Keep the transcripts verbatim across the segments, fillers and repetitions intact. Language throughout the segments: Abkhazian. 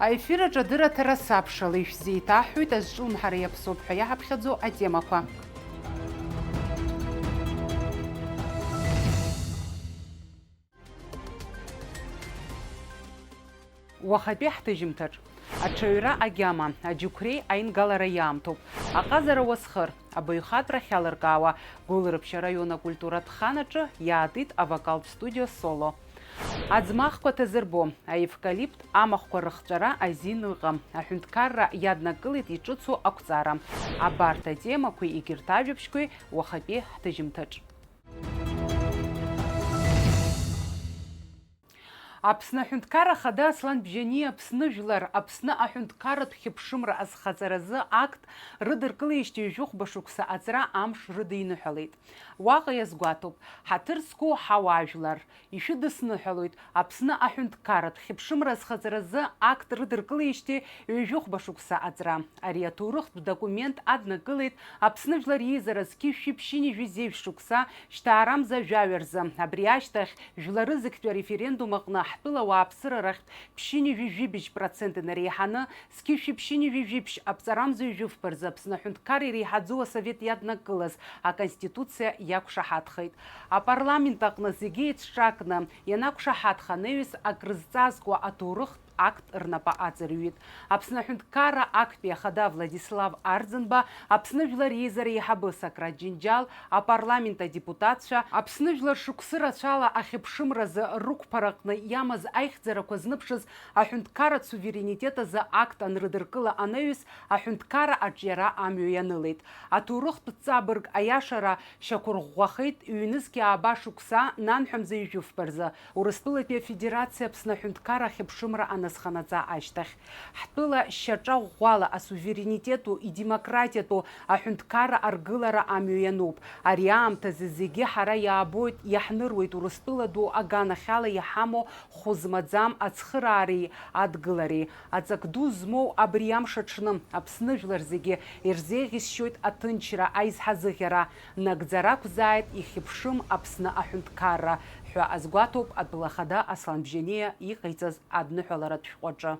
Аефир аҿы адырраҭара сабшала ишәзеиҭаҳҳәоит азҿлымҳара иаԥсоуп ҳәа иаҳаԥхьаӡо атемақәа. Уахатәи ҳҭыжьымҭаҿ. Аҽаҩра агьама, аџьықәреи аингалара иаамҭоуп. Аҟазара уасхыр, абаҩхатәра ахьалыркаауа, Гәылрыԥшь араион акультуратә хан аҿы иаатит авокалтә студио Соло. Аӡмахқәа ҭазырбо, аевкалипт амахәқәа рыхҵәара азин ыҟам, аҳәынҭқарра иаднакылеит иҿыцу ақәҵара. Абарҭ атемақәеи егьырҭ ажәабжьқәеи уахатәи ҳҭыжьымҭаҿ. Аԥсны Аҳәынҭқарра Ахада Аслан Бжьаниа Аԥсны жәлар Аԥсны аҳәынҭқарратә хьыԥшымра азхаҵаразы акт рыдыркылеижьҭеи ҩажәихәба шықәса аҵра амш рыдиныҳәалеит. Уаҟа иазгәаҭоуп, ҳаҭыр зқәу ҳауаажәлар, ишәыдысныҳәалоит Аԥсны аҳәынҭқарратә хьыԥшымра азхаҵаразы акт рыдыркылеижьҭеи ҩажәихәба шықәса аҵра. Ари аҭоурыхтә документ аднакылеит Аԥсны Жәлар Еизара зқьи жәшәи ԥшьынҩажәи зеижә шықәса, шьҭаарамза жәаҩа рзы. Абри ашьҭахь, жәлары зегьтәи ареферендум аҟны ҳтәыла ауааԥсыра рахьтә ԥшьынҩажәи жәибжь процент инареиҳаны, зқьи жәшәи ԥшьынҩажәи жәибжь аԥҵарамза ҩажәи фба рзы Аԥсны аҳәынҭқарра иреиҳаӡоу асовет иаднакылаз аконституциа иақәшаҳаҭхеит. Апарламент аҟны зегьы еицҿакны ианақәшаҳаҭха анаҩс акрызҵазкуа аҭоурыхтә акт рнапы аҵарҩит. Аԥсны аҳәынҭқарра актәи ахада Владислав Арӡынба, Аԥсны Жәлар Реизара еиҳабы Сократ Џьынџьал, апарламент адепутатцәа, Аԥсны жәлар шықәсы рацәала ахьыԥшымразы рықәԥараҟны иамаз аихьӡарақәа зныԥшыз аҳәынҭқарратә суверенитет азы акт анрыдыркыла анаҩс, аҳәынҭқарра аҿиара амҩа ианылеит. Аҭоурыхтә ҵабырг аиашара шьақәырӷәӷәахеит ҩнызқь ааба шықәса, нанҳәа мза ҩажәи фба рзы, Урыстәылатәи Афедерациа Аԥсны аҳәынҭқарра ахьыԥшымра аназханаҵа ашьҭахь. Ҳтәыла шьаҿа ӷәӷәала асуверенитету идемократиатәу аҳәынҭқарра аргылара амҩа иануп. Ари аамҭазы зегьы ҳара иаабоит, иаҳныруеит Урыстәыла ду аганахьала иҳамоу хәы змаӡам ацхыраареи адгылареи. Аҵак ду змоу абри амш аҽны Аԥсны жәлар зегьы ирзеиӷьысшьоит аҭынчра, аизҳазыӷьара, нагӡара ақәзааит, ихьыԥшым Аԥсны аҳәынҭқарра ҳәа азгәаҭоуп атәыла ахада Аслан Бжьаниа иҟаиҵаз адныҳәаларатә шәҟәаҿы.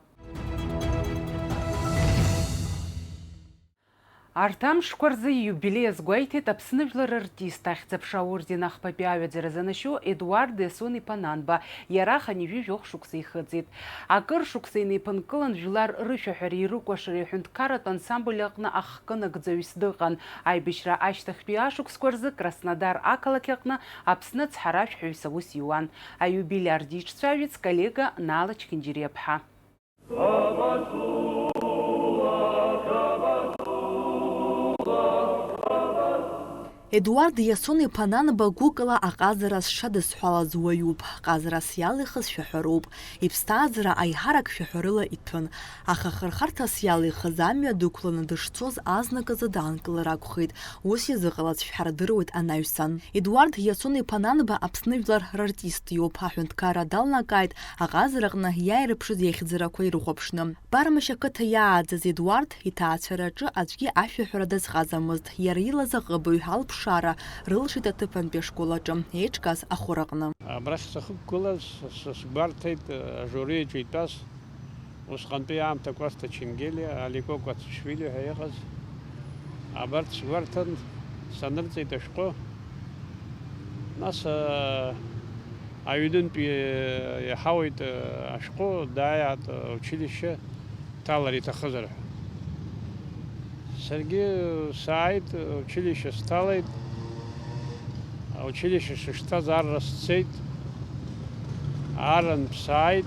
Арҭ амшқәа рзы ииубилеи азгәеиҭеит Аԥсны жәлар рартист, Ахьӡ-аԥша аорден ахԥатәи аҩаӡара занашьоу Едуард Иасон-иԥа Нанба, иара хынҩажәи жәохә шықәса ихыҵит. Акыр шықәса инеиԥынкылан жәлар рышәаҳәареи рыкәашареи аҳәынҭқарратә ансамбль аҟны ахкы нагӡаҩыс дыҟан. Аибашьра ашьҭахьтәи ашықәсқәа рзы Краснодар ақалақь аҟны Аԥсны ацҳаражәҳәаҩыс аус иуан. Аиубилиар диҿцәажәеит сколлега Нала Чхинџьириаԥҳа. Едуард Иасон-иԥа Нанба гәыкала аҟазара зҽадызҳәалаз уаҩуп. Ҟазарас иалихыз шәаҳәароуп. Иԥсҭазаара аиҳарак шәаҳәарыла иҭәын. Аха хырхарҭас иалихыз амҩа дықәланы дышцоз азныказы даанкылар акәхеит. Ус иазыҟалаз шәҳардыруеит анаҩсан. Едуард Иасон-иԥа Нанба Аԥсны жәлар рартист иоуп. Аҳәынҭқарра далнакааит аҟазараҟны иааирԥшыз иахьӡарақәа ирыхәаԥшны. Бармашь ақыҭа иааӡаз Едуард иҭаацәараҿы аӡәгьы ашәаҳәара дазҟазамызт. Иара илаз аҟыбаҩ алԥшаара рылшеит аҭыԥантәи ашкол аҿы еиҿкааз ахәыраҟны. Абрахь сахықәгылаз, са сгәарҭеит, ажури аҿы итәаз, усҟантәи аамҭа Кәасҭа Ченгелиа, Алико Кәацишвили ҳәа иҟаз. Абарҭ сгәарҭан, санырҵеит ашәҟәы. Нас, а, аҩнынтәи иаҳауеит, а, ашәҟәы, дааиаат, а, училище дҭалар иҭахызар ҳәа. Саргьы сааит, училище сҭалеит. Училище сышҭаз арра сцеит. Аррантә сааит,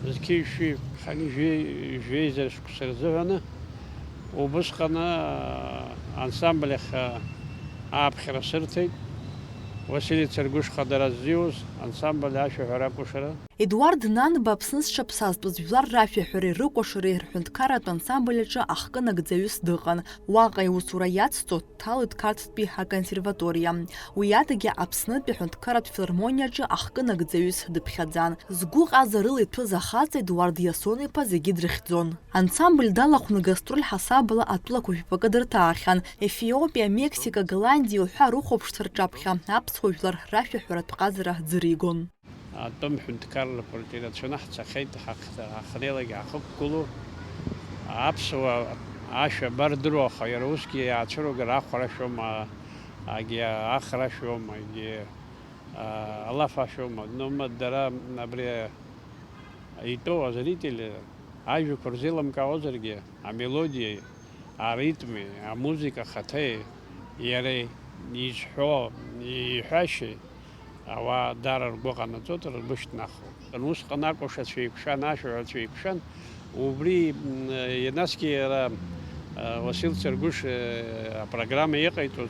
зқьи жәшәи, хани жәеи-, жәеизар шықәса рзыҳәаны. Убысҟаны ансамбль ахь ааԥхьара сырҭеит. Васили Царгәышха дара ззиуз ансамбль ашәаҳәара акәашара. Едуард Нанба Аԥсны зҽаԥсазтәыз жәлар рашәаҳәареи рыкәашареи рҳәынҭқарратә ансамбль аҿы ахкы нагӡаҩыс дыҟан. Уаҟа иусура иацҵо дҭалоит Қарҭтәи аконсерваториа. Уи адагьы Аԥснытәи аҳәынҭқарратә филармониаҿы ахкы нагӡаҩыс дыԥхьаӡан. Згәы ҟазарыла иҭәыз ахаҵа Едуард Иасон-иԥа зегьы дрыхьӡон. Ансамбль далахәны гастроль ҳасабала атәылақәа жәпакы дырҭаахьан, Ефиопиа, Мексика, Голландиа уҳәа рыхәаԥшцәа рҿаԥхьа аԥсуа жәлар рашәаҳәаратә ҟазара ӡыригон. Атәым ҳәынҭқаррақәа рҿы ирацәаны ҳцахьеит, ҳахь-, ҳахьнеилак иаахықәгылоу. Аԥсуаа ашәа абардыруа, аха иара усгьы иаацәыргар ахәрашәоума, агьи ахрашәоума, агьи, а, алафашәоума. Ну, ма дара абри итәоу азрители ажәақәа рзеилымкаауазаргьы, амелодиеи, аритми, амузыка ахаҭеи, иареи изҳәо, иҳәашьеи, ауаа даара ргәы ҟанаҵоит, ргәы шьҭнахуеит. Усҟан акәашацәа еиқәшәан, ашәаҳәацәа еиқәшәан, убри, м, ианаскьа иара, а, Уасил Цергәыш, э, апрограмма иҟаиҵоз,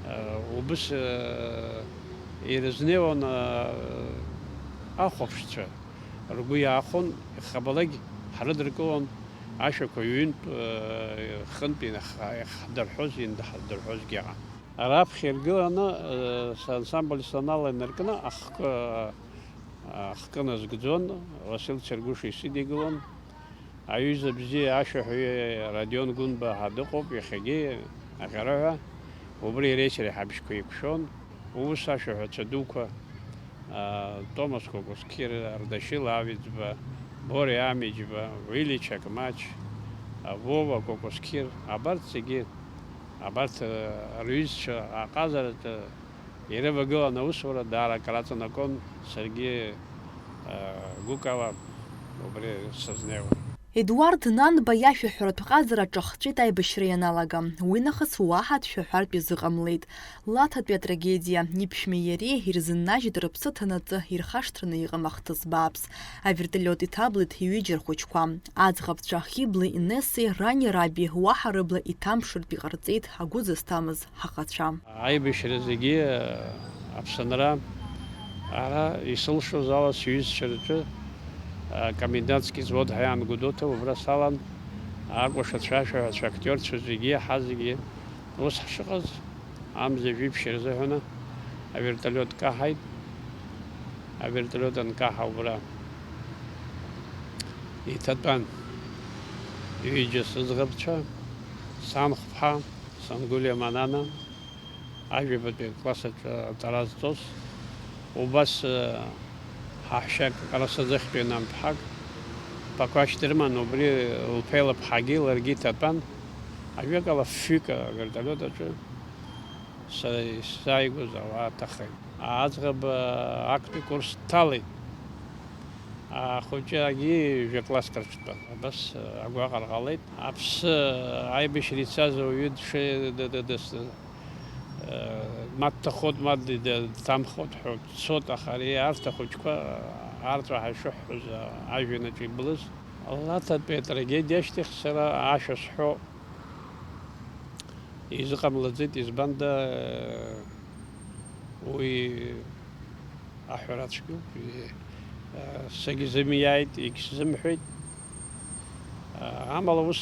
э, убыс, э, ирызнеиуан, э, ахәаԥшцәа. Ргәы иаахәон, ихабалак ҳрыдыркылон, ашәақәа ҩынтә, э, хынтә иаха-, иахдырҳәоз, иаҳдырҳәозгьы ыҟан. Раԥхьа иргыланы, э, сансамбль Санала инаркны ахкы, ахкы назгӡон, Васил Цергәыш исыдикылон. Аҩыза бзиа ашәаҳәаҩы Родион Гәынба ҳа дыҟоуп, иахьагьы аӷьараҳәа убри иареи сареи ҳабжьқәа еиқәшәон. Ус ашәаҳәацәа дуқәа, аа, Томас Кәакәасқьыр, Ардашьыл Авиӡба, Бори Амиџьба, Уили Чакмач, а, Вова Кәакәасқьыр, абарҭ зегьы, абарҭ, а, рҩызцәа аҟазараҿы ирывагылан аусура даара акраҵанакуан, саргьы, а, гәыкала убри сызнеиуан. Едуард Нанба иашәаҳәаратә ҟазара ҿахҵәеит аибашьра ианалага. Уи нахыс уаҳа дшәаҳәартә изыҟамлеит. Лаҭатәи атрагедиа, иԥшәмеи иареи ирзыннажьит рыԥсы ҭанаҵы, ирхашҭраны иҟам ахҭыс бааԥс. Авертолиот иҭаблит ҩыџьа рхәыҷқәа. Аӡӷабцәа Хьыбли Инессеи рани раби уаҳа рыбла иҭамԥшыртә иҟарҵеит агәы зызҭамыз ҳаӷацәа. Аибашьра зегьы, Аԥсынра, ара исылшоз ала сҩызцәа рҿы, акомендантски взвод ҳәа иаан Гәдоуҭа, убра салан, акәашацәа, ашәаҳәацәа, актиорцәа зегьы, ҳа зегьы ус ҳшыҟаз, амза жәиԥшь рзыҳәаны авертолиот каҳаит. Авертолиот анкаҳа убра иҭатәан ҩыџьа сыӡӷабцәа, санхәԥҳа, Сангәлиа Манана, ажәабатәи акласс аҿы аҵара зҵоз, убас, э, ҳаҳәшьак Расаӡыхьтәи нанԥҳак, Пақәашь дрыман, убри лԥеи лыԥҳагьы ларгьы иҭатәан, ажәакала, фҩык авертолиот аҿы са исзааигәаз ауаа ҭахеит. Аӡӷаб, э, актәи курс дҭалеит. Ахәыҷы агьи жәа-класск рыҽтәан. Абас, э, агәаҟра ҟалеит. Аԥсы, э, аибашьра ицаз ауаҩы дши-, д-, д-, дыс-, э, ма дҭахоит, ма д-, д-, дҭамхоит ҳәа дцот, аха ари арҭ ахәыҷқәа, э, арҵәаа ҳәа ишыҳҳәоз, э, ажәҩан аҿы иблыз. Лаҭатәи атрагедиа ашьҭахь сара ашәа сҳәо изыҟамлаӡеит, избанда, э, уи аҳәара цәгьоуп. Сагьзымиааит, егьсзымҳәеит. Амала ус,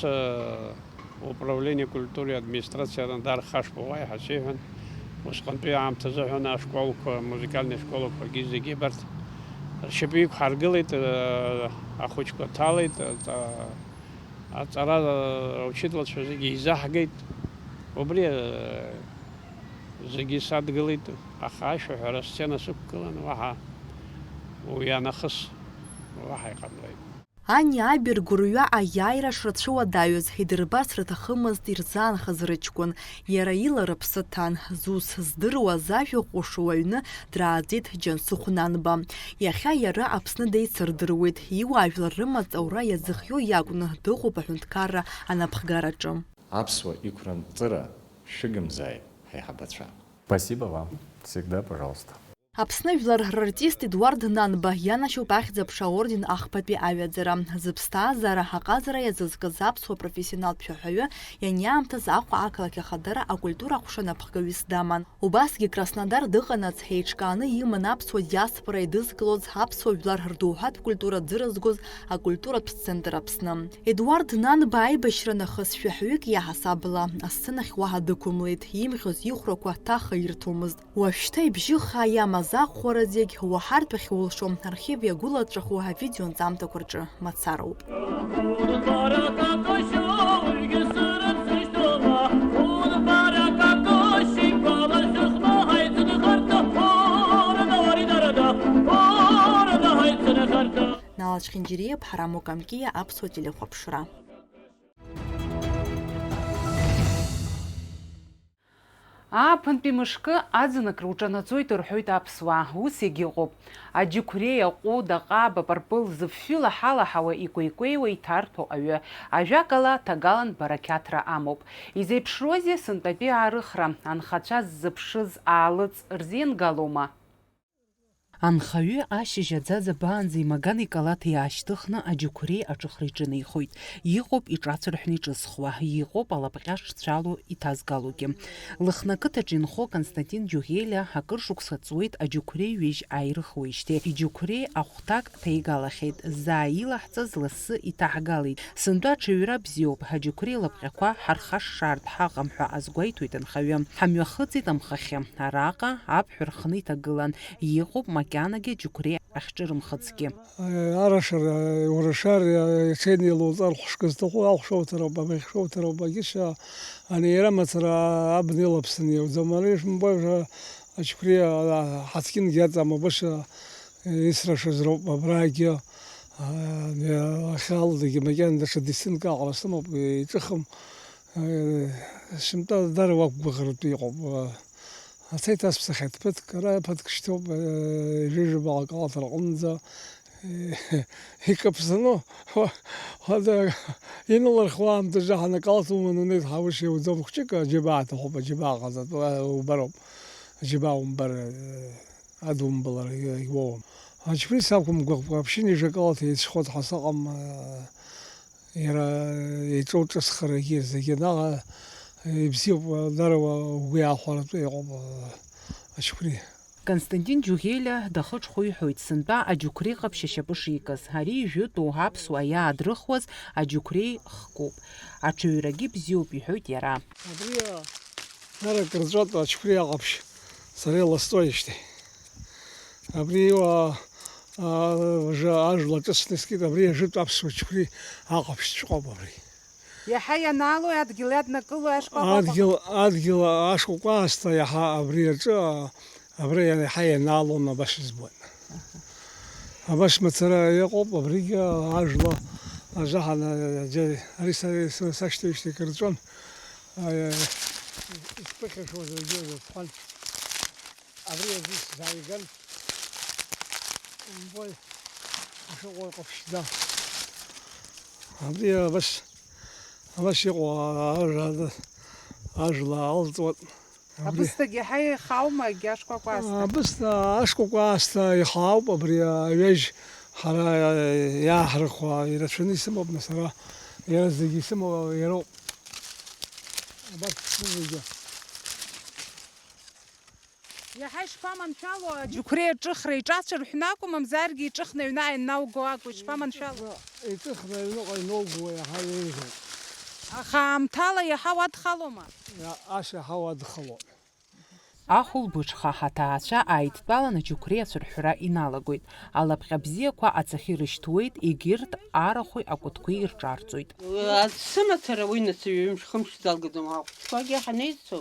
управление культуреи администрациеи даара хашҭуп, уаҳа сеиҳәан, усҟантәи аамҭазы ҳәа ашколқәа, амузыкальный школақәагьы зегьы абарҭ ршьапы иқәҳаргылеит, ахәыҷқәа ҭалеит, аҵара аучителцәа зегьы еизаҳгеит. Убри зегьы садгылеит, аха ашәаҳәара асцена сықәгылан, уаҳа уи анахыс уаҳа иҟамлеит. Ани аби ргәырҩа аиааира шрацәуадаҩыз идырбарц рҭахымызт ирзаанхаз рыҷкәын, иара ила рыԥсы ҭан, зус здыруаз ажәа ҟәыш уаҩны драаӡеит Џьансыхә Нанба. Иахьа иара Аԥсны деицырдыруеит, иуаажәлар рымаҵ аура иазыхиоу иакәны дыҟоуп аҳәынҭқарра анапхгараҿы. Аԥсуа иқәранҵыра шәыгымзааит, ҳаиҳабацәа. Спасибо вам. Всегда пожалуйста. Аԥсны жәлар рартист Едуард Нанба ианашьоуп Ахьӡ-аԥша аорден ахԥатәи аҩаӡара. Зыԥсҭазаара аҟазара иазызкыз аԥсуа профессионалтә шәаҳәаҩы ианиаамҭаз Аҟәа ақалақь ахадара акультура аҟәша напхгаҩыс даман. Убасгьы Краснодар дыҟанаҵ, еиҿкааны иман аԥсуа диаспора идызкылоз аԥсуа жәлар рдоуҳатә культура дзырызгоз акультуратә центр Аԥсны. Едуард Нанба аибашьра нахыс шәаҳәаҩык иаҳасабала асценахь уаҳа дықәымлеит, имӷьоз ихәрақәа ҭаха ирҭомызт. Уажәшьҭа ибжьы хаа иамаз аҟәҟәара зегь уаҳартә ахьулшо, архив иагәылаҵәаху авидеонҵамҭақәа рҿы мацароуп. Ачхьынџьариа Ԥҳараму Камкиа, аԥсуа телехәаԥшра. Ааԥынтәи мышкы аӡынакра уҿанаҵоит рҳәоит аԥсуаа, ус егьыҟоуп. Аџьықәреи, аҟәыд, аҟаба, апырпыл зыфҩы лаҳа-лаҳауа икәеикәеиуа иҭарҭәо аҩы, ажәакала, ҭагалан барақьаҭра амоуп. Изеиԥшроузеи сынтәатәи аарыхра, анхацәа ззыԥшыз аалыҵ рзеингалома? Анхаҩы ашьыжь аӡаӡа баанӡа имаган икалаҭ иаашьҭыхны аџьықәреи аҿыхра иҿынеихоит. Иҟоуп иҿацырҳәны иҿызхуа, иҟоуп алапҟьа шцәало иҭазгалогьы. Лыхны ақыҭаҿы инхо Константин Џьуӷьелиа акыр шықәса ҵуеит аџьықәреи ҩежь ааирыхуеижьҭеи. Иџьықәреи ахәҭак ҭаигалахьеит, заа илаҳҵаз лассы иҭаҳгалеит. Сынтәа аҽаҩра бзиоуп, аџьықәреи лапҟьақәа ҳархашшаартә ҳаҟам ҳәа азгәеиҭоит анхаҩы. Ҳамҩахыҵит амхахьы. Араҟа аԥҳә рхны иҭагылан, иҟоуп макьанагьы аџьықәреи ахьҿырымхыцгьы. Арашара, урашар, ицеины илоуҵар хәшкы зҭаху ахәшәоуҭароуп, абыхь шәоуҭароуп, агьышьа, ани иара мацара абна илаԥсаны иауӡом. Ара ишәымбои, аџьықәреи ҳацкьынгьы аҵам, абыша исрашаз роуп, абрагьы, ахьалдагьы макьана даҽа десятинка аҟара сымоуп, иҿыхым. Сынтәа дара уақәгәыӷыртә иҟоуп. Ацеит асԥсахьеит ԥыҭк, ара ԥыҭк шьҭоуп, ҩажәа баҟа акалаҭ рҟынӡа, икаԥсаны, уа-, уада инылырхуа аамҭа џьаҳан акалаҭ уманы унеит, ҳауш иуӡом, хәҷык аџьабаа аҭахуп, аџьабаа ҟаҵатәы убароуп, аџьабаа умбар, адумбалар иуоуам. Аџьықәреи сақәымгәыӷкәа, аԥшьынҩажәа акалаҭ еицәхоит ҳәа сыҟам, иара еиҿоу ҿыцхарагьы зегьы наҟ ибзиоуп, дара уа-, угәы иаахәаратәы иҟоуп, аџьықәреи. Константин Џьуӷьелиа дахыҽхәо иҳәоит, сынтәа аџьықәреи ҟаԥшь ашьапы шикыз. Ари ижәытәу аԥсуаа иаадрыхуаз аџьықәреи хкуп. Аҽаҩрагьы бзиоуп, иҳәоит иара. Абри, а, дара акыр ҵуеит аџьықәреи аҟаԥшь, сара иласҵоижьҭеи. Абри, а, а, уажәы ажәла ҿыцны искит, абри ажәытә аԥсуа џьықәреи аҟаԥшьҵәҟьоуп абри. Иаҳа ианаалои адгьыл иаднакылои ашкәакәа? Адгьыл, адгьыл ашкәакәа аасҭа иаҳа абри аҿы, а, абра иаҳа ианаалон абас избоит. Абас мацара иҟоуп, абригьы ажәла азаҳан, а, џьа-, ари са, са, сашьҭоижьҭеи акыр ҵуан. А, исԥыхьашәоз регьы рыцҳан. Абри азы сзааиган, умбои, ишыҟоу иҟаԥшьӡа. Абри абас, абас иҟоу ажәа, ажәла алҵуан. Абри абысҭагьы иаҳа ихаума, егьи ашкәакәа аасҭа? Абысҭа, ашкәакәа аасҭа ихаауп, абри аҩежь ҳара иааҳрыхуа ирацәаны исымоуп, нас ара иара зегьы исымоу иароуп. Абарҭ зегьы. Иаҳа ишԥаманшәало, аџьықәреи аҿыхра иҿацәырҳәны акәу, мамзаргьы иҿыхны аҩны ианнауго акәу, ишԥаманшәало? Иҿыхны аҩныҟа иноуго иаҳа еиӷьуп. Аха аамҭала иаҳа уадхалома? Иа-, ас иаҳа уадхалон. Ахәылбыҽха ҳаҭаацәа ааидтәалан аџьықәреи ацәырҳәра иналагоит. Алапҟьа бзиақәа аҵахьы ирышьҭуеит, егьырҭ арахәи акәытқәеи ирҿарҵоит. Сымацара уи нас ҩымш-хымш залгаӡом, ахәыҷқәагьы ҳанеиццо,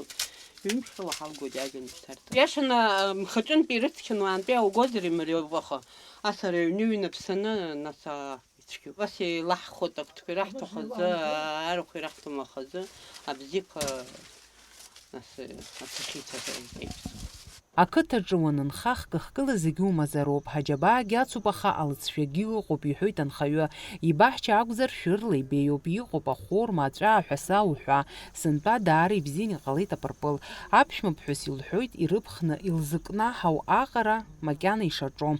ҩымш рыла ҳалгоит иажәа нышьҭарҭа. Иашаны, мхаҿынтәи ирыцқьаны уаантәи аугозар имариоуп, аха ас ара аҩны ҩнаԥсаны, нас, а, ицәгьоуп. Ас еилаҳхуеит акәтқәа ираҳҭаху азы, арахә ираҳҭом ахазы, абзиқәа, нас, ацәахьы ицаз еиԥш. Ақыҭаҿы уанынха, хкы-хкыла зегьы умазароуп, ҳаџьабаагьы ацуп, аха алҵшәагьы ыҟоуп, иҳәоит анхаҩы. Ибаҳча акәзар, шәырла ибеиоуп, иҟоуп ахәырма, аҵәаа ҳәа сауҳәа. Сынтәа даара ибзианы иҟалеит апырпыл. Аԥшәмаԥҳәыс илҳәоит, ирыԥхны, илзыкнаҳау аҟара макьана ишаҿо.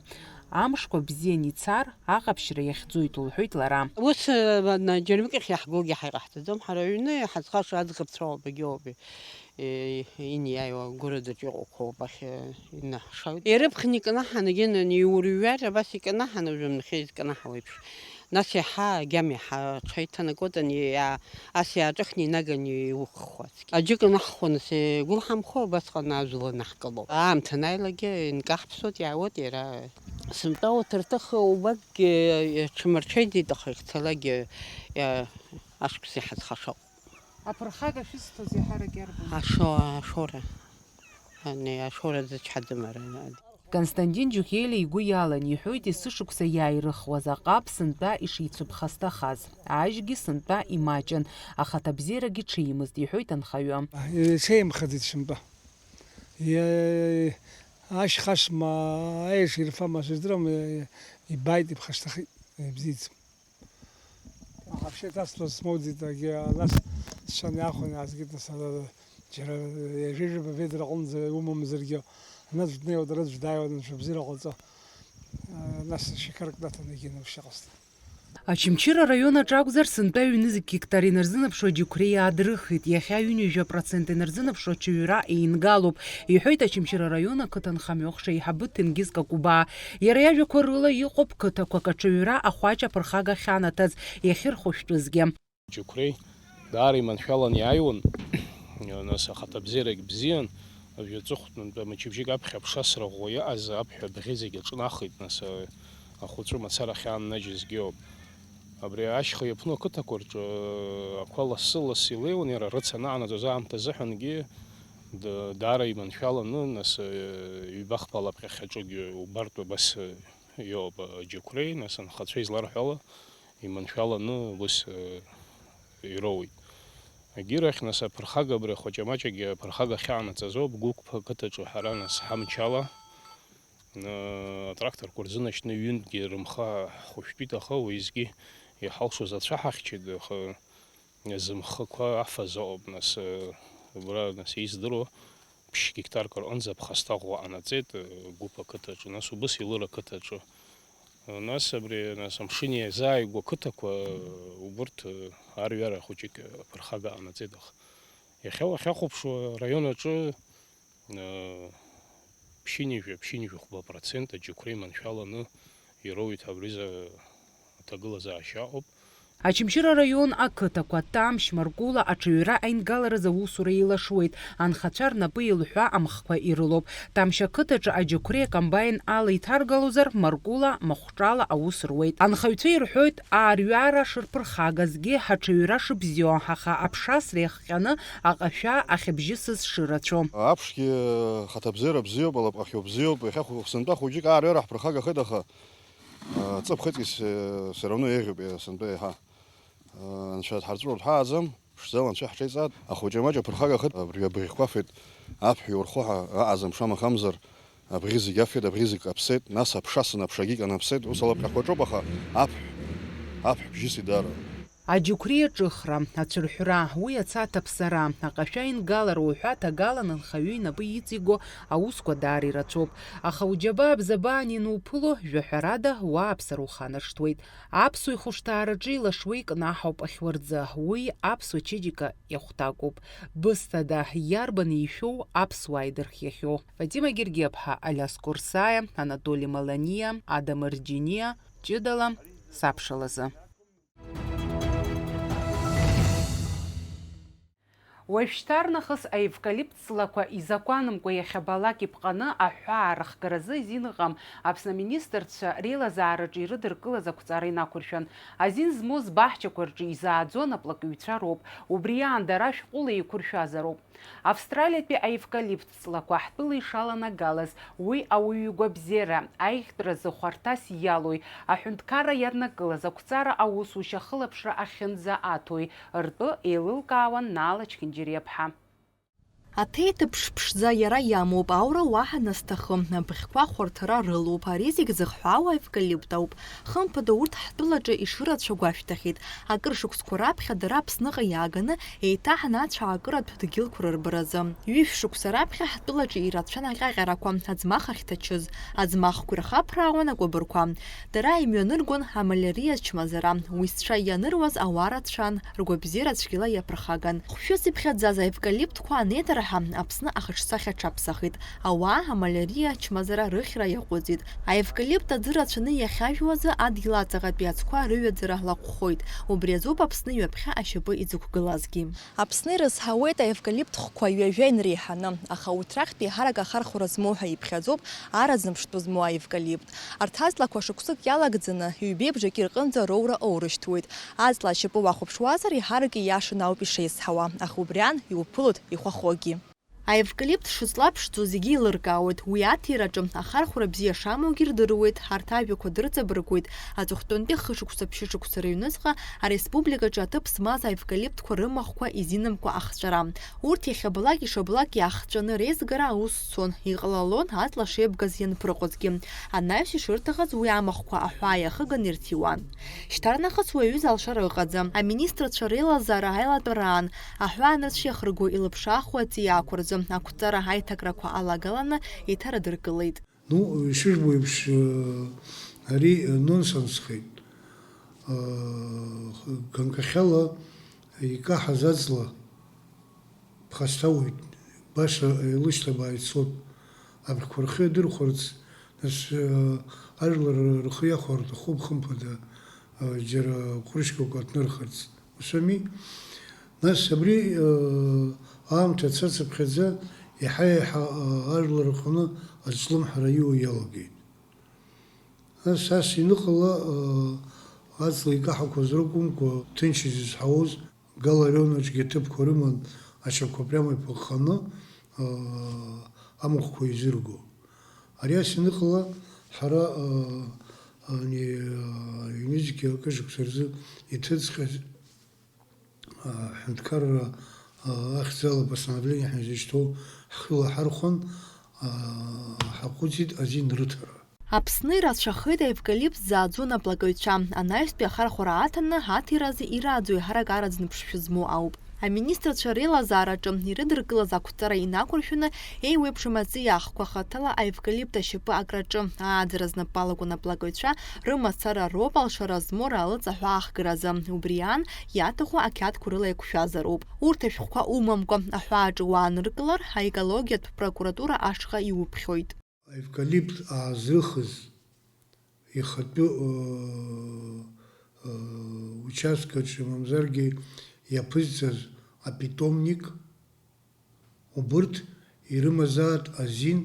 Амшқәа бзианы ицар, аҟаԥшьра иахьӡоит, лҳәоит лара. Ус, э, џьармыкьахь иаҳгылгьы ҳаиҟаҳҵаӡом, ҳара аҩны иҳазхаша аӡӷабцәа ауп, егьоуп. Е, иниааиуа агәырадаҿ иҟоуп, убахь, е, инаҳшоит. Ирыԥхны икнаҳан, егьи иурҩар, абас икнаҳан, уажәы амнахьы изкнаҳауа еиԥш. Нас иаҳа, агьама иаҳа аҽа иҭанакуеит, ани, иа-, ас иааҿыхны инаганы иуххуа аӡәы. Аџьы кнаҳхуа, нас, игәылҳамхуа, убасҟан ажәла наҳкылоуп. Аамҭа анааилакгьы инкаҳԥсуеит, иаауеит иара. Сынтәа урҭ рҭыха убакгьы, е, ҽа мырҽеиӡеит, аха ихцалакгьы, е, ашықәс иҳазхашоуп. Аԥырхага шәызҭоз иаҳарак иарбан? Ашо-, ашора. Ани ашора зычҳаӡам ара. Константин Џьухелиа игәы иалан, иҳәоит, есышықәса иааирыхуаз аҟаб сынтәа ишицәыԥхасҭахаз. Ажьгьы сынтәа имаҷын, аха аҭабзиарагьы ҽеимызт, иҳәоит анхаҩы. Иҽеимхаӡеит сынтәа. Иа-, ашьхасма, аеш ирфама сыздырам, иа-, ибааит, иԥхасҭахеит, ибзиаӡам. Аҳаԥшьа ҭасҵоз смоуӡеит, агьи, нас сшан иаахәаны иаазгеит, нас, ара, џьара ҩажәижәаба ведра аҟынӡа иумамзаргьы, анаӡә днеиуа, араӡә дааиуа, анцәа бзиара ҟалҵо, нас шьақарк наҭаны егьи наԥшьа ҟасҵеит. Очамчыра араион аҿы акәзар, сынтәа ҩ-нызқь гектар инарзынаԥшуа аџьықәреи аадрыхит, иахьа ҩынҩажәа процент инарзынаԥшуа аҽаҩра еингалоуп, иҳәоит Очамчыра араион ақыҭанхамҩа ахшеиҳабы Ҭенгиз Какәыбаа. Иара иажәақәа рыла, иҟоуп қыҭақәак аҽаҩра ахәаҷ аԥырхага ахьанаҭаз, иахьырхәышәтәызгьы. Џьықәреи даара иманшәалан иааиуан, нас ахаҭабзиарагь бзиан, жәаҵыхәтәантәи мчыбжьык аԥхьа аԥша сраӷәӷәа иҟаз аԥҳә абӷьы зегь аҿнахит, нас, ахәыҵәы мацара ахьааннаџьызгьы ауп. Абри ашьха иаԥну ақыҭақәа рҿы ақәа лассы-лассы илеиуан, иара рыц анаанаҵоз аамҭа азыҳәангьы д-, даара иманшәаланы, нас, ҩба-хԥа лапҟьахьаҿыгьы убартә абас иоуп, аџьықәреи, нас анхацәа изларҳәала, иманшәаланы ус, э, ироуеит. Агьирахь, нас, аԥырхага абри ахәаҷамаҷагьы аԥырхага ахьаанаҵазоуп, Гәықәԥа ақыҭаҿы ҳара, нас, ҳамчала, э, атракторқәа рзынашьҭны ҩынтәгьы рымхы ҳхәышәтәит, аха уеизгьы иҳалшоз ацәаҳахьчеит, аха зымхақәа афаз ауп, нас, э, убра, нас, издыруа, ԥшь гектарк рҟынӡа аԥхасҭа ӷәӷәа ҟанаҵеит, э, Гәыԥ ақыҭаҿы, нас, убыс Елыр ақыҭаҿы. Э, нас, абри, нас, амшын иазааигәоу ақыҭақәа, э, убырҭ, э, арҩара хәыҷык, э, аԥырхага ҟанаҵеит, аха иахьа уахьахәаԥшуа араион аҿы, э, ԥшьынҩажәа, ԥшьынҩажәи хәба процент аџьықәреи маншәаланы ироуеит ҳәа абри изы аҭагылазаашьа ыҟоуп. Очамчыра араион ақыҭақәа Тамшь, Маркула аҽаҩра аингаларазы аусура еилашуеит, анхацәа рнапы еилҳәа амхқәа ирылоуп. Тамшь ақыҭаҿы аџьықәреи акомбайн ала иҭаргалозар, Маркула махәҿала аус руеит. Анхаҩцәа ирҳәоит, аарҩара шырԥырхагазгьы, аҽаҩра шыбзиоу, аха аԥша среихҟьаны аҟашәа ахьыбжьысыз шырацәоу. Аԥшгьы хаҭабзиара бзиоуп, алапҟахьоу бзиоуп, иахьа хә-, сынтәа хәыҷык аарҩара ҳԥырхагахеит, аха, а, ҵыԥхеитгьы с-, все равно еиӷьуп, сынтәа еиҳа. А, анцәа дҳарҵәуартә ҳааӡам, ԥшӡала анцәа ҳҽеиҵааит. Ахәыҷы-маҷ аԥырхагахеит, абри абӷьқәа афеит, аԥҳә иурхо ҳәа аҟаӡам, шамахамзар, абӷьы зегь афеит, абӷьы зегь каԥсеит, нас аԥша сынаԥшагьы канаԥсеит, ус алапҟьақәа аҿоуп, аха аԥҳә, аԥҳә бжьысит даара. Аџьықәреи аҿыхра, ацәырҳәра, уи аца аҭаԥсара, аҟашәа ингалара уҳәа аҭагалан анхаҩы инапы иҵиго аусқәа даара ирацәоуп. Аха уџьабаа бзабаа анинуԥыло, жәаҳәарада, уааԥсара уханаршҭуеит. Аԥсуа ихәышҭаараҿы илашуа икнаҳауп ахьуа рӡы, уи аԥсуа чеиџьыка иахәҭакуп. Бысҭада, иарбан ишәоу аԥсуаа идырхиахьоу? Фатима Гергиаԥҳа, Алиас Курсаиа, Анатоли Маланиа, Адам Арџьиниа, ҷыдала, сабшалазы. Уажәшьҭарнахыс аевкалипт ҵлақәа изакәанымкәа иахьабалак иԥҟаны аҳәаа рыхгаразы азин ыҟам. Аԥсны аминистрцәа реилазаараҿы ирыдыркылаз ақәҵара инақәыршәан. Азин змоу збаҳчақәа рҿы изааӡо анаплакҩцәа роуп. Убри аан дара шәҟәыла еиқәыршәазароуп. Австралиатәи аевкалипт ҵлақәа ҳтәыла ишаланагалаз, уи ауаҩы игәабзиара, аиӷьтәразы хәарҭас иалоуи, аҳәынҭқарра иаднакылаз ақәҵара аусушьа ахылаԥшра ахьынӡа аҭои ртәы еилылкаауан Наала Чхинџьириаԥҳа. Аҭеиҭыԥш ԥшӡа иара иамоуп, аура уаҳа насҭахым, абӷьқәа хәарҭара рылоуп, ари зегь зыхҳәаау аевкалипт ауп. Хымԥада, урҭ ҳтәылаҿы ишырацәоу гәашәҭахьеит. Акыр шықәсқәа раԥхьа дара Аԥсныҟа иааганы, еиҭа ҳнацәаакыратә дгьылқәа рырбаразы. Ҩышә шықәса раԥхьа ҳтәылаҿы ирацәан аҟьаҟьарақәа, аӡмах ахьҭачыз. Аӡмахқәа ирхаԥраауан акәыбырқәа. Дара имҩаныргон амалиариа ачмазара. Уи зцәа ианыруаз ауаа рацәан, ргәабзиара цәгьала иаԥырхаган. Хәшәыс иԥхьаӡаз аевкалиптқәа анеидырҳа, Аԥсны ахаҿсахьа аҽаԥсахит. Ауаа амалиариа ачмазара рыхьра иаҟәыҵит. Аевкалипт аӡы рацәаны иахьажәуазы адгьыл аҵаҟатәи ацқәа рыҩаӡара лаҟәхоит. Убри азоуп Аԥсны ҩаԥхьа ашьапы иӡықәгылазгьы. Аԥсны ирызҳауеит аевкалипт хқәа ҩажәа инреиҳаны, аха урҭ рахьтә еиҳарак ахархәара змоу ҳәа иԥхьаӡоуп араӡын ԥштәы змоу аевкалипт. Арҭ аҵлақәа шықәсык иалагӡаны, ҩбеи бжаки рҟынӡа роура оурышьҭуеит. Аҵла ашьапы уахәаԥшуазар, еиҳарак ииашаны ауп ишеизҳауа, аха убри аан иуԥылоит ихәахогьы. Аевкалипт шыҵлаԥшӡо зегьы еилыркаауеит, уи аҭираҿы ахархәара бзиа шамоугьы рдыруеит, арҭ ажәақәа дырҵабыргуеит, аҵыхәтәантәи хышықәса-ԥшьышықәса рыҩныҵҟа ареспубликаҿы аҭыԥ змаз аевкалиптқәа рымахәқәа изинамкуа ахҵәара. Урҭ иахьабалак ишабалак иаахҵәаны реизгара аус цон, иҟалалон аҵла шеибгаз ианԥырҟозгьы. Анаҩс ишырҭахыз уи амахәқәа аҳәаа иахыганы ирҭиуан. Шьҭарнахыс уи аҩыза алшара ыҟаӡам. Аминистрцәа реилазаара аилатәараан, аҳәаа анырцә иахырго илыԥшаахуа аҵиаақәа рзы ақәҵара аиҭакрақәа алагаланы иҭарадыркылеит. Ну, ишыжәбо еиԥш, э, ари, э, нонсенсхеит. Э, ганкахьала икаҳаз аҵла ԥхасҭауеит, баша еилышьҭабаа ицоит. Абӷьқәа рхы иадырхәарц, нас, э, ажәлар рхы иахәар рҭахуп, хымԥада, э, џьара ҟәрышьқәак аҭнырхырц. Ус ами? Нас абри, э, аамҭа цацыԥхьаӡа иаҳа-иаҳа, э, ажәлар рҟны ацәлымҳара иуа иалагеит. Нас ас ианыҟала, э, аҵла икаҳақәаз ракәымкәа, ҭынч изызҳауаз Гал араионаҿгьы аҭыԥқәа рыман, ашьапқәа прямо иԥыҟҟаны, э, амахәқәа изырго. Ари ас ианыҟала, ҳара, э, ани, э, ҩнызқьи акы шықәса рзы иҭыҵхьаз аҳәынҭқарра, а, ахьӡала постановление ҳәа изышьҭоу ҳхы илаҳархәан, а, ҳаҟәыҵит азин рыҭара. Аԥсны ирацәахеит аевкалипт зааӡо анаплакаҩцәа, анаҩстәи ахархәара аҭаны аҭиразы ирааӡо еиҳарак араӡны ԥшшәы змоу ауп. Аминистрцәа реилазаараҿы ирыдыркылаз ақәҵара инақәыршәаны еиуеиԥшым аҵиаахқәа хаҭала аевкалипт ашьапы акраҿы, ааӡара знапы алаку анаплакаҩцәа рымацара роуп алшара змоу раалыҵ аҳәаа ахгаразы. Убри аан, иаҭаху ақьаадқәа рыла еиқәшәазароуп. Урҭ ашәҟәқәа умамкәа, аҳәааҿы уааныркылар, аекологиатә прокуратура ашҟа иуԥхьоит. Аевкалипт аазрыхыз ихатәы, ы, ы, участкаҿы, мамзаргьы иаԥызҵаз апитомник, убырҭ ирымазаат азин,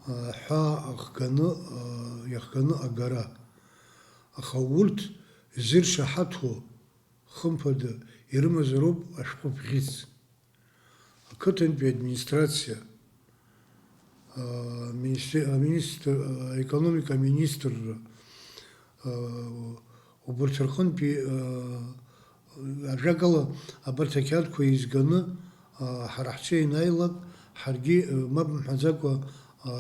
а, ҳәаа ахганы, а, иахганы агара. Аха урҭ зыршаҳаҭуа, хымԥада, ирымазароуп ашәҟәы бӷьыц. Ақыҭантәи администрациа, а, министе-, аминистр-, а, аекономика аминистрра, а, убырҭ рҟынтәи, а, ажәакала, абарҭ ақьаадқәа еизганы, а, ҳара ҳҿы ианааилак, ҳаргьы, а, мап мҳәаӡакәа, а,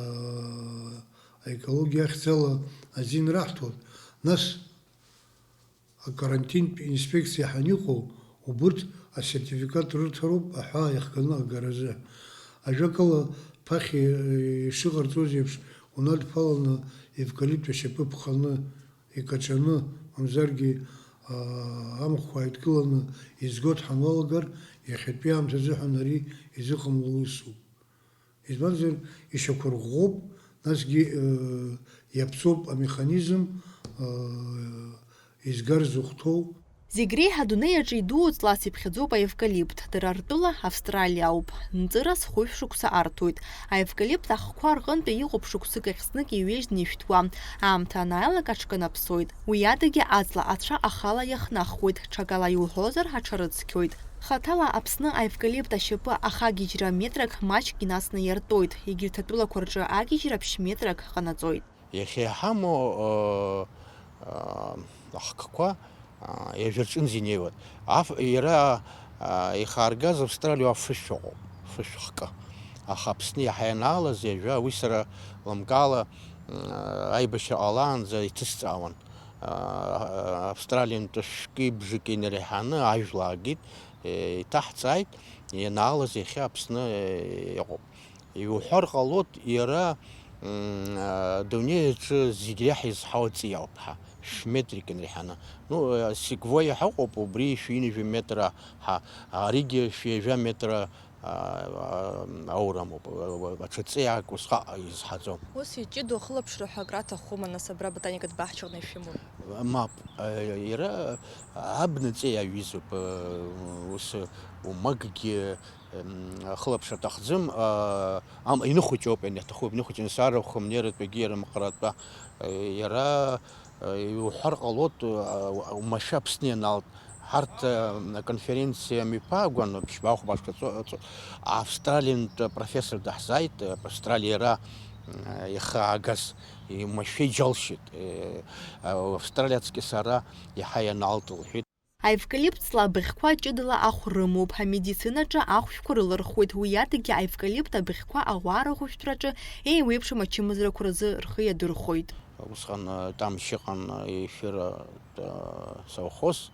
аекологиа ахьӡала азин раҳҭоит. Нас, акарантинтә инспекциа ҳаниҟоу, убырҭ асертификат рырҭароуп аҳәаа иахганы агаразы. Ажәакала, ԥахьа, э, ишыҟарҵоз еиԥш, унадԥаланы евкалипт ашьапы ԥханы, икаҿаны, мамзаргьы, аа, амахәқәа ааидкыланы изгоит ҳануалагар, иахьатәи аамҭазыҳәан ари изыҟамло усуп. Избанзар, ишьақәырӷәӷәоуп, насгьы, э, иаԥҵоуп амеханизм, э, изгар зыхәҭоу. Зегь реиҳа адунеи аҿы идуу ҵлас иԥхьаӡоуп аевкалипт, дара ртәыла Австралиа ауп. Нҵырас хәышә шықәса арҭоит. Аевкалипт ахқәа рҟынтәи иҟоуп шықәсык ахь знык иҩежьны ишәҭуа. Аамҭа анааилак аҽканаԥсоит. Уи адагьы аҵла ацәа ахала иахнахуеит, ҽакала иуҳәозар, аҽарыцқьоит. Хаҭала Аԥсны аевкалипт ашьапы ахагьежьра метрак маҷк инацны иартәоит, егьырҭ атәылақәа рҿы агьежьра ԥшь метрак ҟанаҵоит. Иахьа иҳамоу, ыы, ыы, ахкқәа, ыы, ҩажәа рҿынӡа инеиуеит. Аф-, иара, ыы, ихааргаз Австралиа афышә ыҟоуп, фышә хкы. Аха Аԥсны иаҳа ианаалаз ҩажәа, уи сара лымкаала, ыы, аибашьра ҟалаанӡа иҭысҵаауан. Австралиантәи шәки бжаки инареиҳаны ажәла аагеит, еиҭаҳҵааит, ианаалаз иахьа Аԥсны иҟоуп. Иуҳәар ҟалоит, иара, м, адунеи аҿы зегь реиҳа изҳау аҵиаауп ҳәа, шә-метрик инареиҳаны. Ну, секвойа ҳәа ыҟоуп, убри шәи ҩажәа метра ҳәа, аригьы шәи ҩажәа метра а, а, аурамоуп, а, а, аҽаҵеиаак усҟак изҳаӡом. Ус иҷыдоу ахылаԥшра ҳәа акраҭахума, нас, абра ботаникатә баҳчаҟны ишәымоу? Мап, а, иара абна ҵеи аҩызоуп, а, ус умаггьы, м, ахылаԥшра аҭахӡам, а, ам-, иныхәыҷоуп, ианаҭаху, иныхәыҷны саарахә, хымнератәигьы иара мҟаратәа, а, иара Иуҳәар ҟалоит, уамашәа Аԥсны ианалт, Ҳарҭ, э, аконференциа мҩаԥаагәан, ԥшьба-хәба шықәса ҵо-, ҵо-, Австралиантә профессор даҳзааит, э, Австралиа иара, э, ихы аагаз, имашәа иџьалшьеит, э, Австралиа аҵкьыс ара иаҳа ианаалт, лҳәеит. Аевкалипт ҵла абыӷьқәа ҷыдала ахә рымоуп, амедицинаҿы ахәшәқәа рылырхуеит, уи адагьы аевкалипт абыӷьқәа аҟәара ахәышәтәраҿы еиуеиԥшым ачымазарақәа рзы рхы иадырхәоит. Усҟан, э, Тамшь ыҟан, э, Ефира, э, совхоз,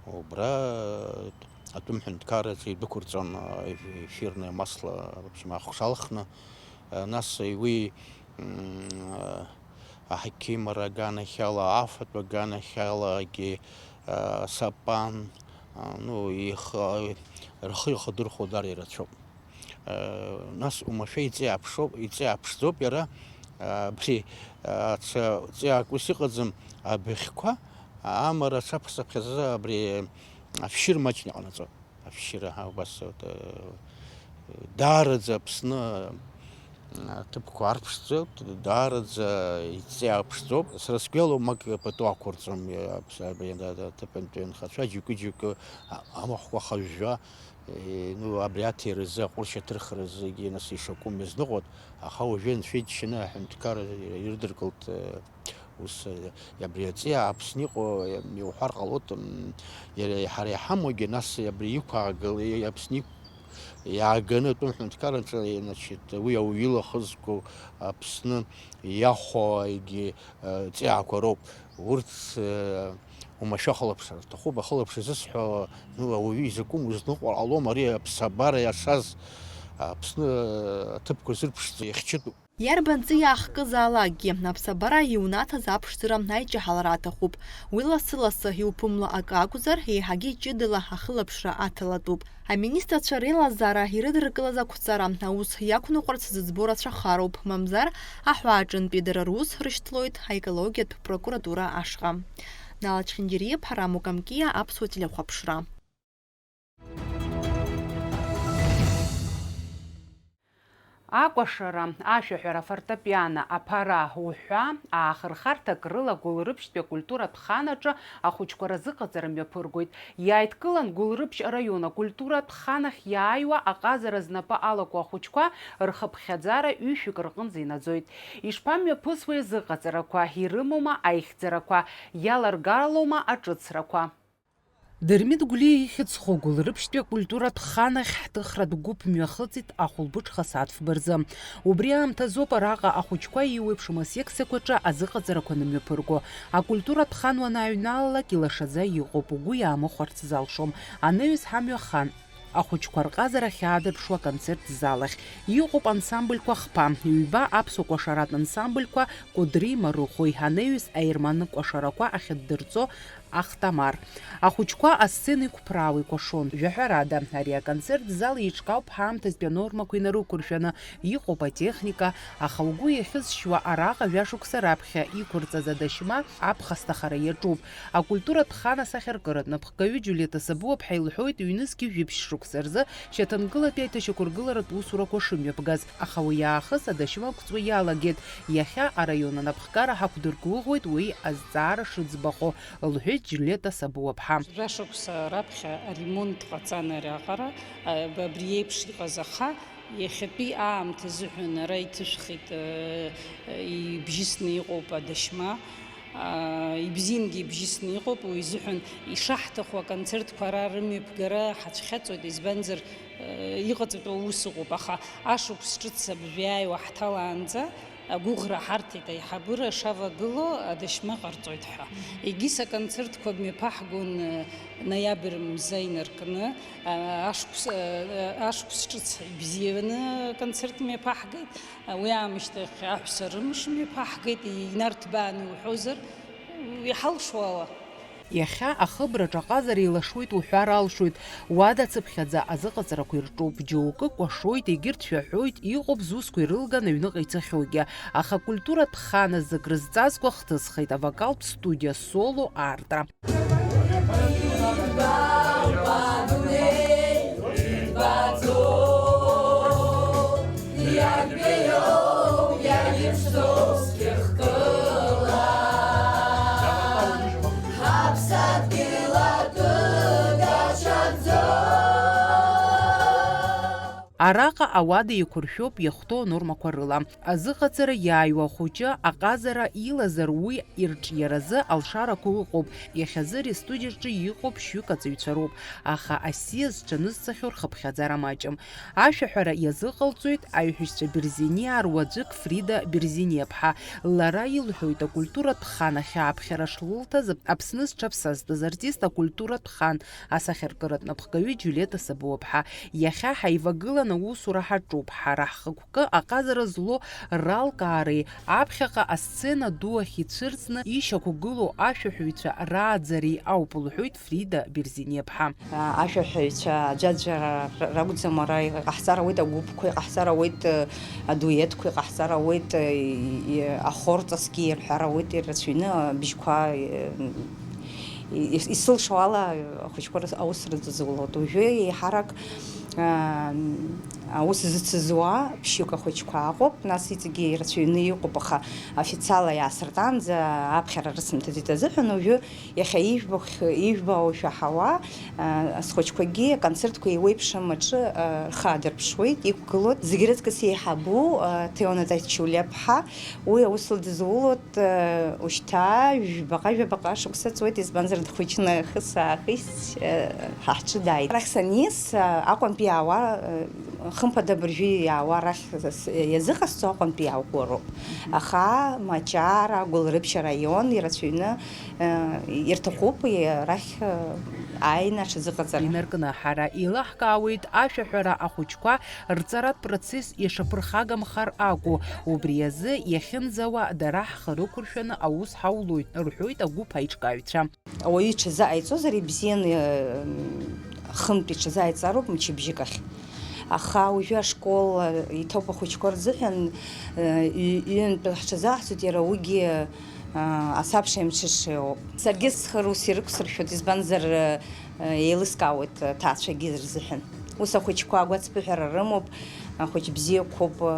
убра, э, атәым ҳәынҭқарраҿы идәықәырҵон, э, эфирное масло, в общем, ахәша алхны, э, нас уи, м, э, аҳақьымра аганахьала, афатә аганахьалагьы, э, сапан, э, ну, ихы, рхы ихадырхәо дара ирацәоуп. Нас умашәа иҵиааԥшоуп, иҵиааԥшӡоуп иара, абри, аца ҵиаак ус иҟаӡам, абыӷьқәа, амара аҽаԥсаԥхьаӡа абри ашәшьыра маҷны иҟанаҵоит. Ашәшьыра, ҳа, убас, э, даараӡа Аԥсны аҭыԥқәа арԥшӡоуп, даараӡа иҵиааԥшӡоуп. Сара сгәы иалоу, мак пату ақәырҵом, абри аҭыԥантәи анхацәа, џьоукы-џьоукы амахәқәа хажәжәа, Е, ну, абри аҭира азы, аҟәыршь аҭырхра азыгьы, нас, ишакәым иазныҟәоит, аха уажәы Анцәа иџьшьаны аҳәынҭқарра ирыдыркылт, э, ус, э, абри аҵиаа Аԥсны иҟоу, э, иуҳәар ҟалоит, м, иара, ҳара иҳамоугьы, нас, абри иқәаагыл-, и-, Аԥсны иқә-, иааганы атәым ҳәынҭқарраҿы, значит, уи ауаҩы илахызго Аԥсны иахәагьы, э, ҵиаақәа роуп. Урҭ, э, Умашәа ахылаԥшра рҭахуп, ахылаԥшра зысҳәо, ну, ауаҩы изакәым узныҟәар ҟалом, ари аԥсабара иашаз Аԥсны аҭыԥқәа зырԥшӡо ихьчатәуп. Иарбан ҵиаа хкызаалакгьы, аԥсабара иунаҭаз аԥшӡара аиҷаҳалара аҭахуп. Уи лассы-лассы иуԥымло акы акәзар, еиҳагьы ҷыдала ахылаԥшра аҭалатәуп. Аминистрцәа реилазаара ирыдыркылаз ақәҵара аус иақәныҟәарц зыӡбо рацәахароуп, мамзар аҳәааҿынтәи дара рус рышьҭлоит аекологиатә прокуратура ашҟа. Нала Чхиндириа, Раму Камкиа, Аԥсуа телехәаԥшра. Акәашара, ашәаҳәара, афортепиано, аԥара уҳәа, аахырхарҭак рыла Гәылрыԥшьтәи акультуратә хан аҿы ахәыҷқәа разыҟаҵара мҩаԥыргоит. Иааидкылан Гәылрыԥшь араион акультуратә хан ахь иааиуа аҟазара знапы алаку ахәыҷқәа рхыԥхьаӡара ҩышәҩык рҟынӡа инаӡоит. Ишԥамҩаԥысуеи азыҟаҵарақәа, ирымоума аихьӡарақәа, иаларгалома аҿыцрақәа? Дырмит Гәлиа ихьӡ зху Гәылрыԥшьтәи акультуратә хан ахь ҳҭыхратә гәыԥ мҩахыҵит ахәылбыҽха сааҭ фба рзы. Убри аамҭазоуп араҟа ахәыҷқәа еиуеиԥшым асекциақәа рҿы азыҟаҵарақәа анымҩаԥырго. Акультуратә хан уанааҩналалак, илашаӡа иҟоуп, угәы иаамыхәарц залшом. Анаҩс ҳамҩа хан. Ахәыҷқәа рҟазара ахьаадырԥшуа аконцерт зал ахь. Иҟоуп ансамбльқәа хԥа, ҩба аԥсуа кәашаратә ансамбльқәа Кәыдри Марыхәи, анаҩс аерман кәашарақәа ахьыддырҵо Ахтамар. Ахәыҷқәа асцена иқәԥраауа икәашон. Жәаҳәарада, ари аконцерт зал еиҿкаауп ҳаамҭазтәи анормақәа инарықәыршәаны, иҟоуп атехника, аха угәы иахьызшьуа араҟа жәашықәса раԥхьа иқәырҵаз адашьма аԥхасҭахара иаҿуп. Акультуратә хан асахьаркыратә напхгаҩы Џьулиета Сабуаԥҳа илҳәоит, ҩнызқьи жәиԥшь шықәса рзы шьаҭанкылатәи аиҭашьақәыргыларатә усурақәа шымҩаԥгаз, аха уи аахыс адашьма ықәҵуа иалагеит. Иахьа араион анапхгара ҳақәдыргәыӷуеит уи азҵаара шыӡбахо, лҳәеит Џьулиета Сабуаԥҳа. Жәашықәса раԥхьа аремонт ҟаҵан ариаҟара, аб-, абри еиԥш иҟаз аха, иахьатәи аамҭа азыҳәан ара иҭышәхит, э, ибжьысны иҟоуп адашьма, а, ибзиангьы ибжьысны иҟоуп, уи изыҳәан ишаҳҭаху аконцертқәа ара рымҩаԥгара ҳацәхьаҵуеит, избанзар, э, иҟаҵатәу аус ыҟоуп, аха ашықәс ҿыц абжа иааиуа ҳҭалаанӡа, агәыӷра ҳарҭеит аиҳабыра шавагылоу адашьма ҟарҵоит ҳәа. Егьыс аконцертқәа мҩаԥаҳгон, э, ноиабр мза инаркны, э, ашықәс, э, э, ашықәс ҿыц ибзианы аконцерт мҩаԥаҳгеит. Уи аамышьҭахь аҳәса рымш мҩаԥаҳгеит, инарҭбааны иуҳәозар, иҳалшо ала. Иахьа ахыбраҿ аҟазара еилашуеит уҳәар алшоит, уадацыԥхьаӡа азыҟаҵарақәа ирҿуп, џьоукы кәашоит, егьырҭ шәаҳәоит, иҟоуп зусқәа ирылган аҩныҟа ицахьоугьы, аха акультуратә хан азы акрызҵазкуа хҭысхеит авокалтә студиа Соло аартра. Араҟа ауада еиқәыршәоуп иахәҭоу анормақәа рыла. Азыҟаҵара иааиуа ахәыҷы аҟазара илазар, уи ирҿиаразы алшарақәа ыҟоуп. Иахьазы рестудиаҿы иҟоуп шәҩык аҵаҩцәа роуп, аха асиа зҽанызҵахьоу рхыԥхьаӡара маҷым. Ашәаҳәара иазыҟалҵоит аиҳәшьцәа Берзениаа руаӡәык Фрида Берзениаԥҳа. Лара илҳәоит, акультуратә хан ахь ааԥхьара шлылҭаз Аԥсны зҽаԥсазтәыз артист, акультуратә хан асахьаркыратә напхгаҩы Џьулиета Сабуаԥҳа. Иахьа ҳаивагыланы аусура ҳаҿуп, ҳара ҳхықәкы аҟазара злоу ралкаареи аԥхьаҟа асцена ду ахь ицәырҵны ишьақәгылоу ашәаҳәаҩцәа рааӡареи ауп, лҳәоит Фрида Берзениаԥҳа. Ашәаҳәаҩцәа аӡәаӡәа ра-, ракәӡам, ара иҟаҳҵар ауеит агәыԥқәа, иҟаҳҵар ауеит, э, адуетқәа, иҟаҳҵар ауеит, э, и-, и-, ахор ҵасгьы ирҳәар ауеит, ирацәаҩны абжьқәа, э, и-, ис-, исылшо ала ахәыҷқәа рыс-, аус рыдызулоит. Уажәы еиҳарак, аа, аус зыцызуа ԥшьҩык ахәыҷқәа ыҟоуп, нас иҵегьы ирацәаҩны иҟоуп, аха официалла иаасыртаанӡа аԥхьара рысымҭаӡеит азыҳәан, уажәы Иахьа ижәбахә-, ижәбо шәаҳауа, а, схәыҷқәагьы аконцертқәа еиуеиԥшым аҿы, а, рхы аадырԥшуеит, иқәгылоит. Зегь рыҵкыс еиҳабу, а, Ҭеона Даҭ-Џьулиа-ԥҳа, уи аус лыдызулоит, а, ушьҭа жәбаҟа-жәабаҟа шықәса ҵуеит, избанзар дхәыҷны ахы саахьыс, а, ҳа ҳҿы дааит. Арахь саниас, а, Аҟәантәи иаауа, а, хымԥада абыржәы иаауа арахь с-, иазыҟасҵо Аҟәантәи иаауа роуп. Аха Маҷара, Гәылрыԥшь араион ирацәаҩны Ирҭахуп арахь ааины аҽазыҟаҵара. Инаркны ҳара еилаҳкаауеит ашәаҳәара ахәыҷқәа рҵаратә процесс ишаԥырхагамхар акәу, убри азы иахьынӡауа дара ҳхы рықәыршәаны аус ҳаулоит, рҳәоит агәыԥ аиҿкааҩцәа. Ауаҩы иҽазааиҵозар ибзиан, хынтә иҽазааиҵароуп мчыбжьык ахь. Аха уажәы ашкол иҭоуп ахәыҷқәа рзыҳәан, ҩ-, ҩынтә ҳҽазаҳҵоит, иара уигьы Аа, асабша имҽыша иоуп. Саргьы схы рус ирықәсыршәоит, избанзар, э, еилыскаауеит, э, ҭаацәагьы рзыҳәан. Ус ахәыҷқәа агәацԥыҳәара рымоуп, ахәыҷ бзиақәоуп, э.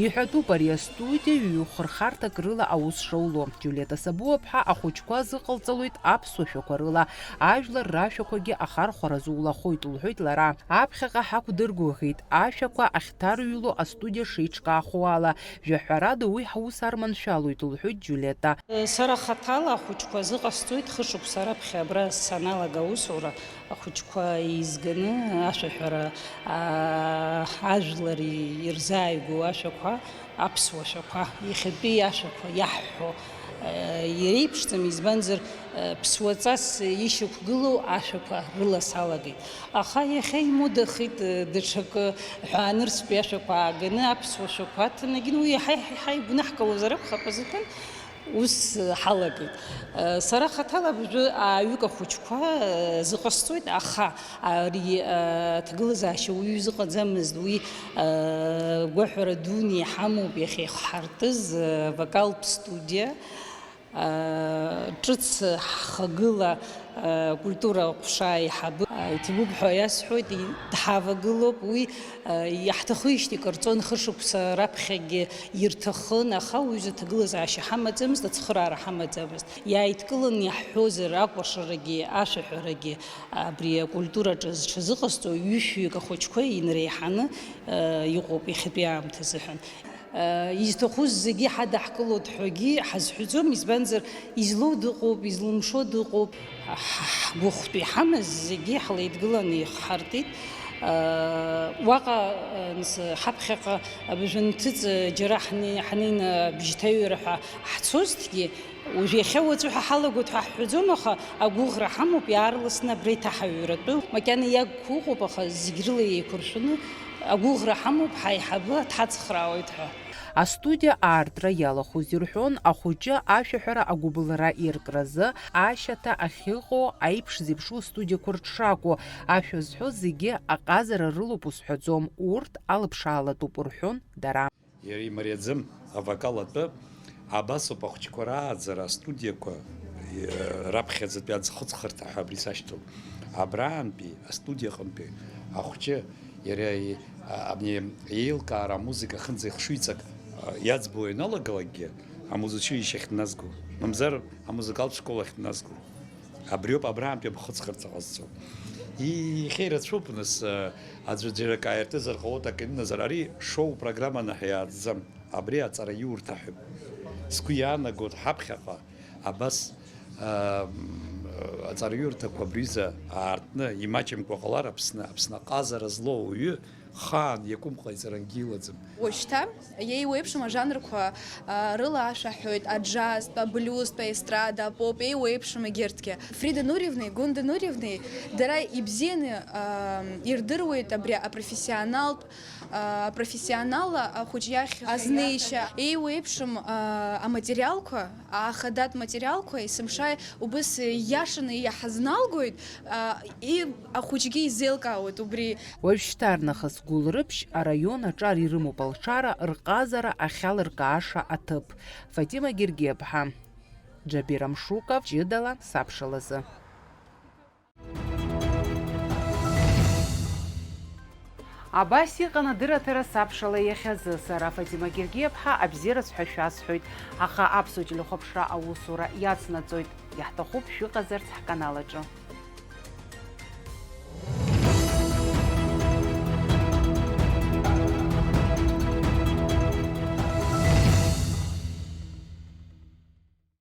Иҳәатәуп ари астудиа ҩ-, хырхарҭак рыла аус шоуло. Џьулиета Сабуаԥҳа ахәыҷқәа азыҟалҵалоит аԥсуа шәақәа рыла, ажәлар рашәақәагьы ахархәара зулахоит, лҳәоит лара. Аԥхьаҟа ҳақәдыргәыӷит, ашәақәа ахьҭарҩло астудиа шеиҿкаахо ала, Жәаҳәарада уи ҳаус арманшәалоит, лҳәоит Џьулиета. Сара хаҭала ахәыҷқәа азыҟасҵоит, хышықәса раԥхьа абра саналага аусура, ахәыҷқәа еизганы ашәаҳәара, аа, ажәлар ирзааигәоу ашәақәа, аԥсуа шәақәа, иахьатәи ашәақәа иаҳҳәо, э, иреиԥшӡам, избанзар, э, ԥсуаҵас ишьақәгылоу ашәақәа рыла салагеит. Аха иахьа имодахеит, э, даҽакы ҳәаанырцәтәи ашәақәа ааганы аԥсуа шәақәа аҭанакын, уи иаҳа-иаҳа игәнаҳкылозар акәхап азыҳәан ус, э, ҳалагеит. Э, сара хаҭала абыржәы ааҩык ахәыҷқәа, э, зыҟасҵоит, аха ари, э, аҭагылазаашьа уаҩы изыҟаӡамызт, уи, э, гәаҳәара дуны иҳамоуп иахьа иҳартыз, э, вокалтә студиа. Ҿыц ҳхагыла, культура аҟәша аиҳабы, иҭабуп ҳәа иасҳәоит, дҳавагылоуп. Уи иаҳҭахижьҭеи ҟарҵон, хышықәса раԥхьагьы ирҭахын, аха уажәы аҭагылазаашьа ҳамаӡамызт, ацхыраара ҳамаӡамызт. Иааидкыланы иаҳҳәозар, акәашарагьы, ашәаҳәарагьы абри акультураҿы зҽазыҟазҵо ҩышәҩык ахәыҷқәа инареиҳаны иҟоуп иахьатәи аамҭазыҳәан. Изҭаху зегьы ҳадаҳкылоит ҳәагьы ҳазҳәаӡом, избанзар, излоу дыҟоуп, излымшо дыҟоуп. Ҳ-, ҳгәыхәтәы иҳамаз зегьы ҳлеидгыланы ихҳартит. Уаҟа, нас, ҳаԥхьаҟа абыжәынҭыҵ џьара ҳне-, ҳнеины абжьҭаҩра ҳәа ҳцозҭгьы, Уажә иахьа уаҵәы ҳәа ҳалагоит ҳәа ҳҳәаӡом, аха агәыӷра ҳамоуп иаарласны абра иҭаҳаҩратәы. Макьана иагқәа ыҟоуп, аха зегь рыла еиқәыршәаны агәыӷра ҳамоуп, ҳаиҳабы дҳацхраауеит ҳәа. Астудиа аартра иалахәу ирҳәон, ахәыҷы ашәаҳәара агәыбылра иркразы ашьаҭа ахьыҟоу аиԥш зеиԥшу астудиақәа рҿы шакәу, ашәа зҳәо зегьы аҟазара рылоуп узҳәаӡом, урҭ алыԥшаалатәуп рҳәон дара. Иара имариаӡам, авокал атәы абасоуп ахәыҷқәа рааӡара астудиақәа, э, раԥхьаӡатәи аӡхыҵхырҭа ҳәа абри сашьҭоуп. Абраантәи астудиа аҟынтәи ахәҷы иара и-, а-, абни еилкаара амузыка ахьынӡа ихшыҩҵак, а, иаӡбо ианалагалакгьы, амузычилишьче ахь дназго, мамзар амузыкалтә школ ахь дназго. Абриоуп абраантәи абхыҵхырҭа ҟазҵо. Ихьеи рацәоуп, нас, аӡәы џьара акы ааиртызар ҟалоит, акы иныназар. Ари шоу программаны ҳиааӡӡам. Абри аҵараиурҭа ҳәа. Сгәы иаанагоит ҳаԥхьаҟа абас, аа, аҵараиурҭақәа абриазы аартны имаҷымкәа ҟалар, Аԥсны, Аԥсны аҟазара злоу ауаҩы хаан иакәым ҟаиҵарангьы илаӡам. Уажәшьҭа еиуеиԥшым ажанрқәа, аа, рыла ашәа аҳәоит, аџьазтә, аблиузтә, аестрада, апоп, еиуеиԥшым егьырҭгьы. Фрида Нуриевнеи Гунда Нуриевнеи дара ибзианы, аа, ирдыруеит абри апрофессионалтә, аа, апрофессионал ахәыҷ иахь азнеишьа. Еиуеиԥшым, аа, аматериалқәа, ахадатә материалқәа есымша убыс ииашаны иаҳазналгоит, аа, и-, ахәыҷгьы изеилкаауеит убри. Уажәшьҭарнахыс Гәылрыԥшь араион аҿар ирымоуп алшара рҟазара ахьалыркааша аҭыԥ. Фатима Гергиаԥҳа, Џьабир Амшуков, ҷыдала Сабшалазы. Абас иҟан адырраҭара Сабшала иахьазы. Сара Фатима Гергиаԥҳа абзиараз ҳәа шәасҳәоит, аха Аԥсуа телехәаԥшра аусура иацнаҵоит. Иаҳҭахуп шәыҟазарц ҳканал аҿы.